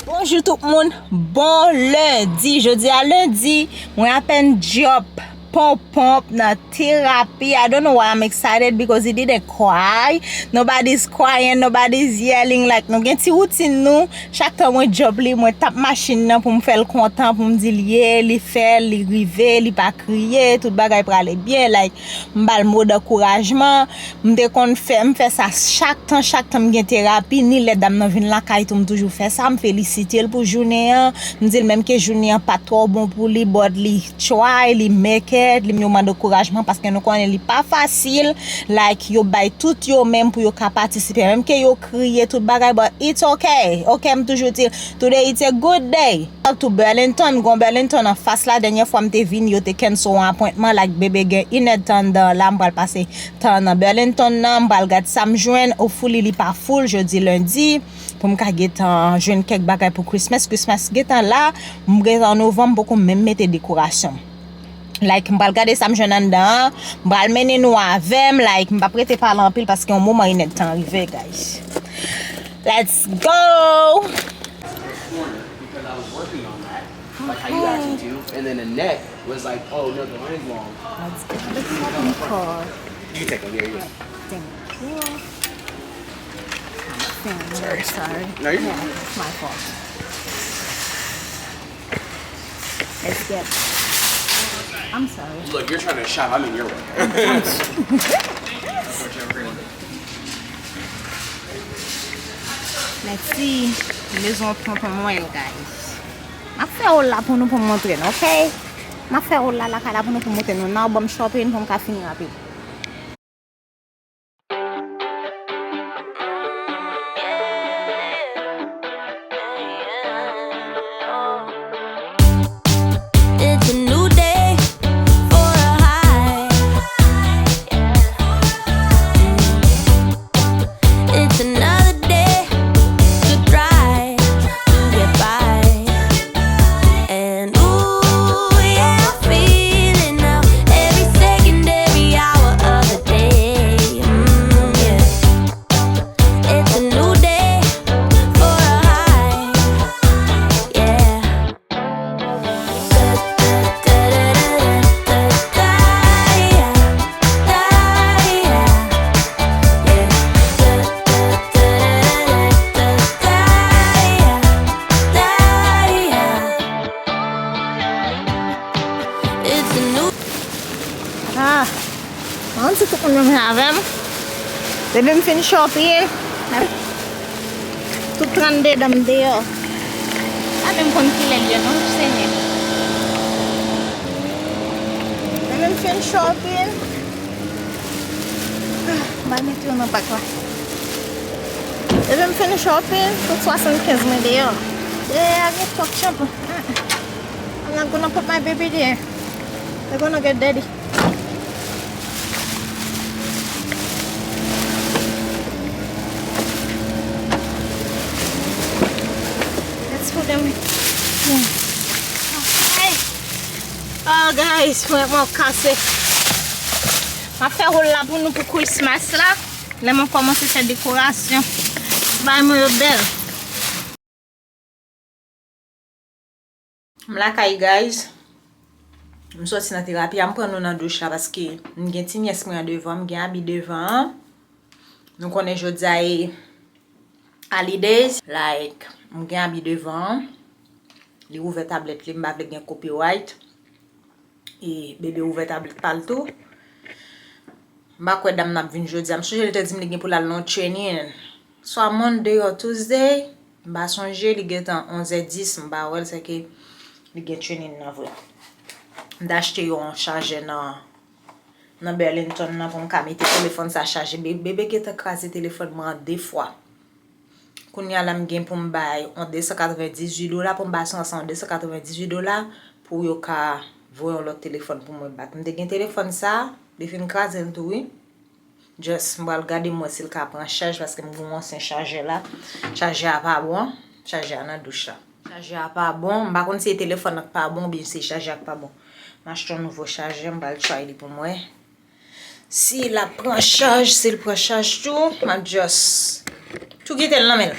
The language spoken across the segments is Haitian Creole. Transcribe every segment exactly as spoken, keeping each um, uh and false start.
Bonjou tout moun, bon lendi. Jodi a lendi, mwen apèn djòp ponp ponp nan terapi. I don't know why I'm excited because it didn't cry. Nobody's crying, nobody's yelling. Like, nou gen ti woutin nou. Chak tan mwen djòp li, mwen tap machin nan pou m fè l kontan, pou m di l ye, li fè l, li rive, li pa kriye, tout bagay prale byen. Like, m ba l mo dankourajman. M te konn fè, m fè sa chak tan, chak tan m gen terapi, ni lè dam nan vin lakay tou, m toujou fè sa, m felisite l pou jounen an, m di l menm ke jounen an pa t twò bon pou li, but li try, li make it, li m yo mande ankourajman, paske nou konnen li pa fasil, like, yo bay tout yo menm pou yo ka patisipe, menm ke yo kriye, tout bagay, but it's okay, okay, m toujou di l, today it's a good day. Tou Burlington, gon Burlington anfas la, dènyè fwa m te vin, yo te cancel yon appointment, like, bebe gen inèdtan anndan la, m pral pase tan nan Burlington nan, m pral gad sa m jwenn, hopefully li pa full jodi lendi, pou m ka gentan jwenn kèk bagay pou Christmas. Christmas gentan la, m gentan novanm, m poko menm mete dekorasyon. Like, m pral gade sa m jwenn anndan an, m pral mennen nou avè m, like, m p ap rete pale anpil paske yon moman inèdtan rive, guys. Let's go! Because I was working on that, like how you asked me to, and then Annette was like, "Oh no, the line's long." Let's get the shopping cart. You can take them, yeah, yeah. Thank you. I'm sorry. Sorry. No, you're fine. It's my fault. Let's get. I'm sorry. Look, you're trying to shop. I'm in your way. Mèsi. M bezwen pran pou mwen, guys. M ap fè wòl la pou nou pou m montre nou, ok? M ap fè wòl la lakay la pou nou pou m montre nou. Nan ban m shopping pou m ka fini rapid. It's a new day for a high. It's another day to try to get by. And ooh, yeah, I'm feeling now. Every second, every hour of the day. Mm, yeah. It's a new day for a high. Yeah. Ah, mwen di tout moun menm jan avè m. Depi m fin shopping, tout trannde dan m deyò. Pa menm konn kilè l ye non, Senyè. Depi m fin shopping, ah, m al mete yo nan bak la. Depi m fin shopping, tout swasannkenz mwen deyò. Deyò a gen twòp chanpon. Ah, ah. I'm not gonna put my baby there. They're gonna get dirty. Let's put them here. Okay. Oh, guys, mwen mwen kase. M ap fè wòl la pou nou pou Christmas la. Lè mwen kòmanse fè dekorasyon. Bay mwen yo bèl. M lakay, guys. M sòti nan terapi a, m pran nou nan douch la paske m gen ti nyès mwen an devan, m gen abi devan an. Nou konnen jodi a e holidays, like, m gen abi devan an. Li ouvè tablèt li, m pa vle gen copyright. E bebe ouvè tablèt pa l tou. M pa kwè dam nan ap vin jodi a. M sonje li te di m li gen pou l al nan training. Swa Monday or Tuesday. M pa sonje, li gentan onzè dis, m pa wè l, sèke li gen training nan vre. M t achte yon chajè nan, nan Burlington nan pou m ka mete telefòn sa chaje. Be-, bebe gentan kraze telefòn mwen an de fwa. Kounye a la m gen pou m bay yon de san katrevendizuit dola, pou m bay asirans an yon de san katrevendizuit dola pou yo ka voye yon lòt telefòn pou mwen back. M te gen telefòn sa, li fin kraze l tou wi. Just m pral gade m wè si l ka pran chaj paske m gen yon ansyen chajè la. Chajè a pa bon, chajè a nan douch la. Chajè a pa bon, m pa konn si se telefòn nan k pa bon oubyen se chajè a k pa bon. M achte yon nouvo chajè, m pral try li pou m wè. Si l ap pran chaj, si l pran chaj tou, m ap just tou kite l nan men l.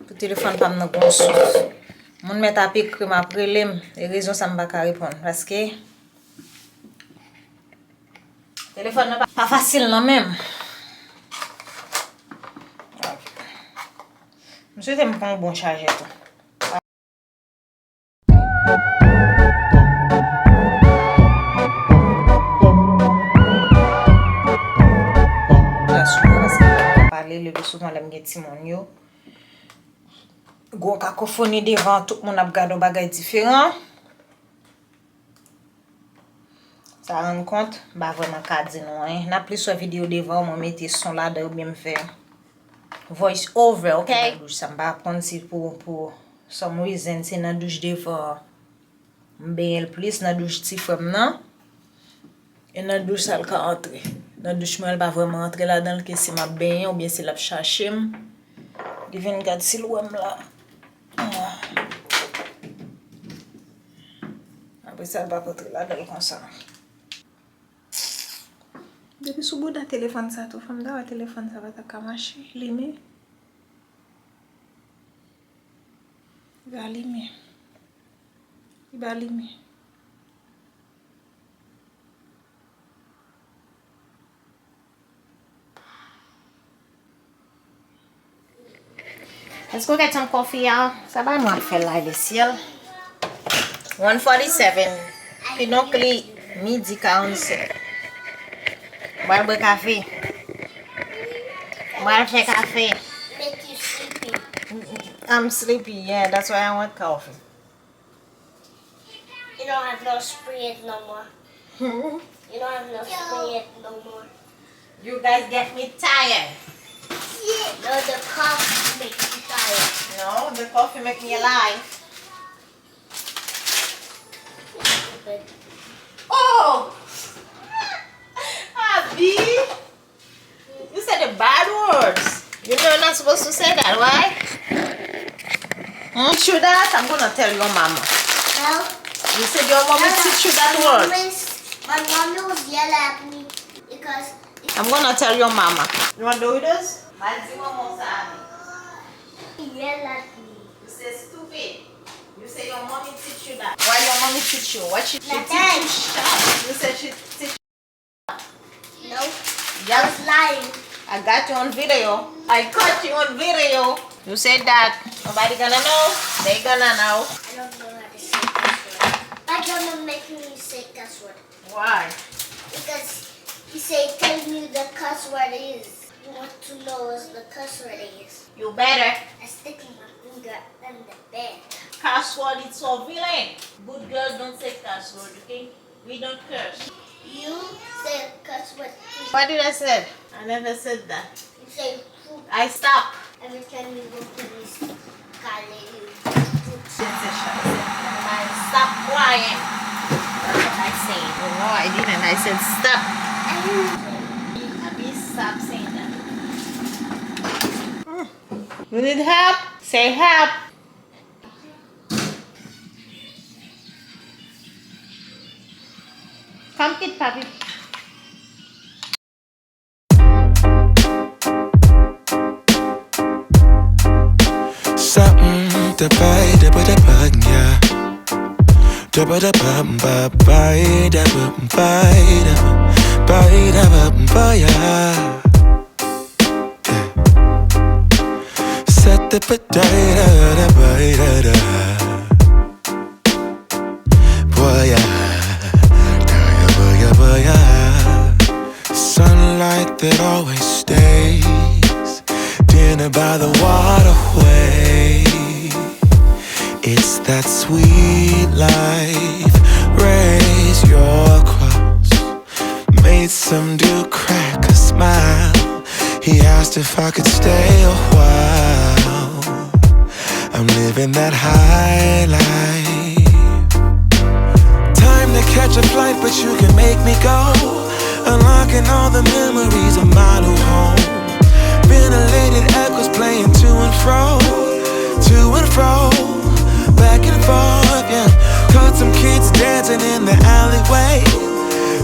Pou telefòn pa m nan gon souf. Moun mèt ap ekri m, ap rele m, e rezon sa m pa ka reponn. Paske telefòn nan pa, pa fasil nan men m. M swete m pran yon bon chajè tou. Pale, le pli souvan lè m gen timoun yo. Gwo kakofoni devan, tout moun ap gade yon bagay diferan. Sa rann kont, m pa vrèman ka di nou anyen. N ap plis wè videyo devan, mwen mete son ladan oubyen m fè voice over, ok? Nan douch sa, m pa konn si pou, pou some reason, se nan douch devan m benyen l plis, nan douch ti frè m nan. E nan douch sa l ka antre. Nan douch mwen, l pa vrèman antre ladan l, ke si m ap benyen oubyen si l ap chache m. Li vin gad si l wè m la. Apre sa, l p ap antre ladan l konsa. Depi sou bouda telefòn sa tou, fanm ta wè telefòn sa pa ta ka mache, limen. Li pa limen. Li pa limen. Èske w gen tanm kòfi a? Sa bay mwen ap fè live isyèl. One forty-seven. Kidonk li midi karannsenk. Mwen al bwè kafe. Mwen al fè kafe. Make you sleepy. I'm sleepy, yeah, that's why I want coffee. You don't have no spirit no more. You don't have no spirit no more. You guys get me tired. No, the coffee make you tired. No, the coffee make me alive. Oh! Abi! You say the bad words. You know you're not supposed to say that, right? Hmm, teach you that? I'm gonna tell your mama. No. You said your mommy teach you that word. My mommy was yell at me because I'm gonna tell your mama. You want Doritos? Mal di manman sa, Abi. Yell at me. You say stupid. You say your mommy teach you that. Why your mommy teach you? What she, she teach you? Nothing. You say she teach No. Yep. I was lying. I got you on video. I caught you on video. You said that. Nobody gonna know. They gonna know. I don't know how to say cuss word. My grandma make me say cuss word. Why? Because he say, "Tell me the cuss word is." You want to know what the cuss word is. You better. I stick my finger in the bed. Cuss word is so villain. Good girls don't say cuss word, okay? We don't curse. You say cuss word. What did I say? I never said that. You say poop. I stop. Every time you go to this, call you poop. Stop crying. That's what I say. No, I didn't. I said stop. Abi, stop saying that. Mm. You need help? Say help. Come eat, papi. Something to buy, da ba da ba, yeah. Da ba da ba, ba ba, da ba ba, da ba, ba da ba ba, yeah. Set the potato, da ba da da. Boy, yeah, boy, yeah, boy, yeah. Sunlight that always stays. Dinner by the waterway. It's that sweet life. Raise your cross. Made some dude crack a smile. He asked if I could stay a while. I'm living that high life. Time to catch a flight, but you can make me go. Unlocking all the memories of my new home. Ventilated echoes playing to and fro, to and fro, back and forth, yeah. Caught some kids dancing in the alleyway.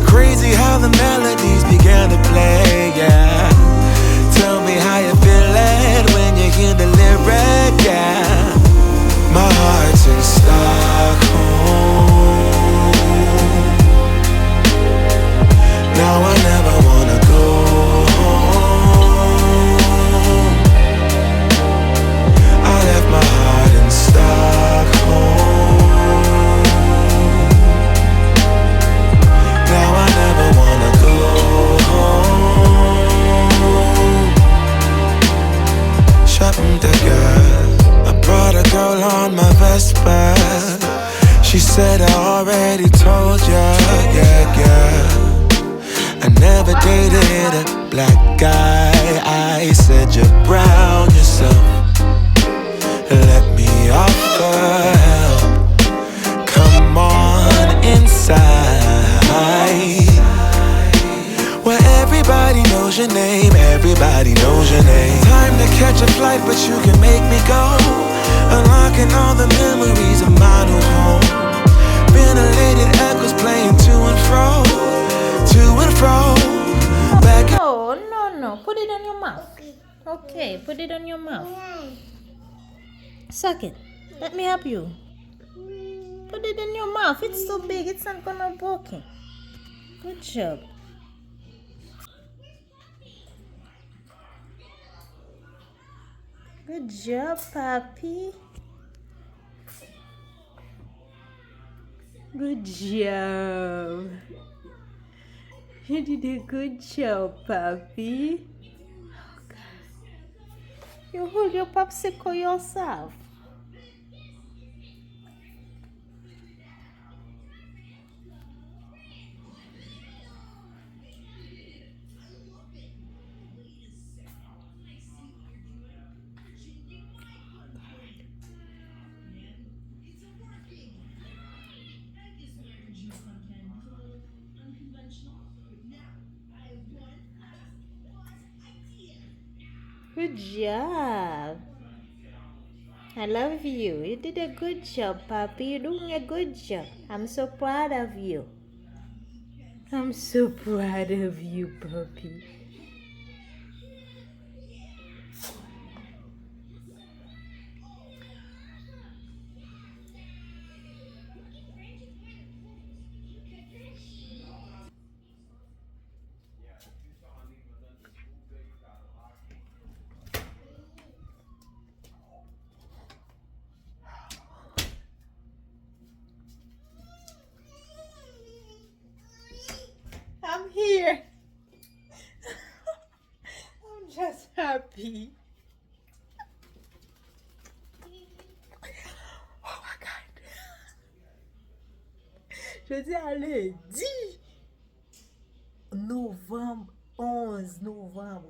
Crazy how the melody Hated a black guy, I said you're brown yourself. Let me offer help. Come on inside. Where everybody knows your name, everybody knows your name. Time to catch a flight, but you can make me go. Unlocking all the memories of my new home. Ventilated echoes playing to and fro, to and fro. Back. No, no, no. Put it on your mouth. Okay, put it on your mouth. Suck it. Let me help you. Put it in your mouth. It's too big. It's not gonna broken. Good job. Good job, papi. Good job. You did a good job, papi. Oh, God. You hold your popsicle yourself. Good job. I love you. You did a good job, papi. You're doing a good job. I'm so proud of you. I'm so proud of you, papi. I'm here. I'm just happy. Oh my God. Jodi a lendi novanm, onz novanm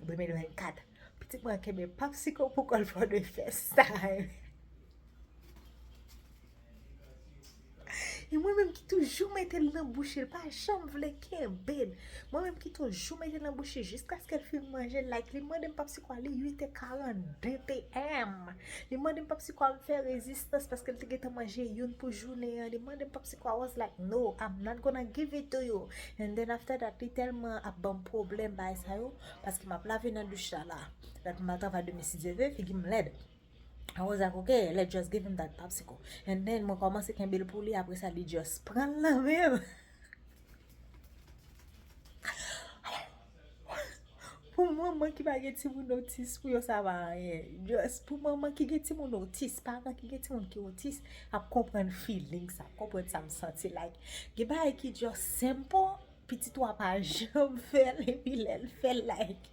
de mil vennkat. Pitit mwen kenbe popsicle pou kò l fò de fès sa. E mwen menm ki toujou mete l nan bouch li, l pa janm vle kenbe l. Mwen menm ki toujou mete l nan bouch li jiskaske l fin manje l. Like, li mande m popsicle a, li uit è karannde p m. Li mande m popsicle a, m fè rezistans paske l te gentan manje youn pou jounen an. Li mande m popsicle a, I was like, no, I'm not gonna give it to you. And then after that, li tèlman ap ban m pwoblèm bagay sa yo, paske m ap lave nan douch la la. Lè m al travay demen si Dye vle, figi m lèd. I was like, okay, let's just give him that popsicle. And then, mwen kòmanse kenbe l pou li, apre sa, li just pran l nan men m. Pou manman ki pa gen timoun otis, pou yo sa pa anyen. Just pou manman ki gen timoun otis, paran ki gen timoun ki otis, ap konprann feeling sa, ap konprann sa m santi. Like, gen bagay ki just simple, pitit ou a pa janm fè l, epi lè l fè l, like,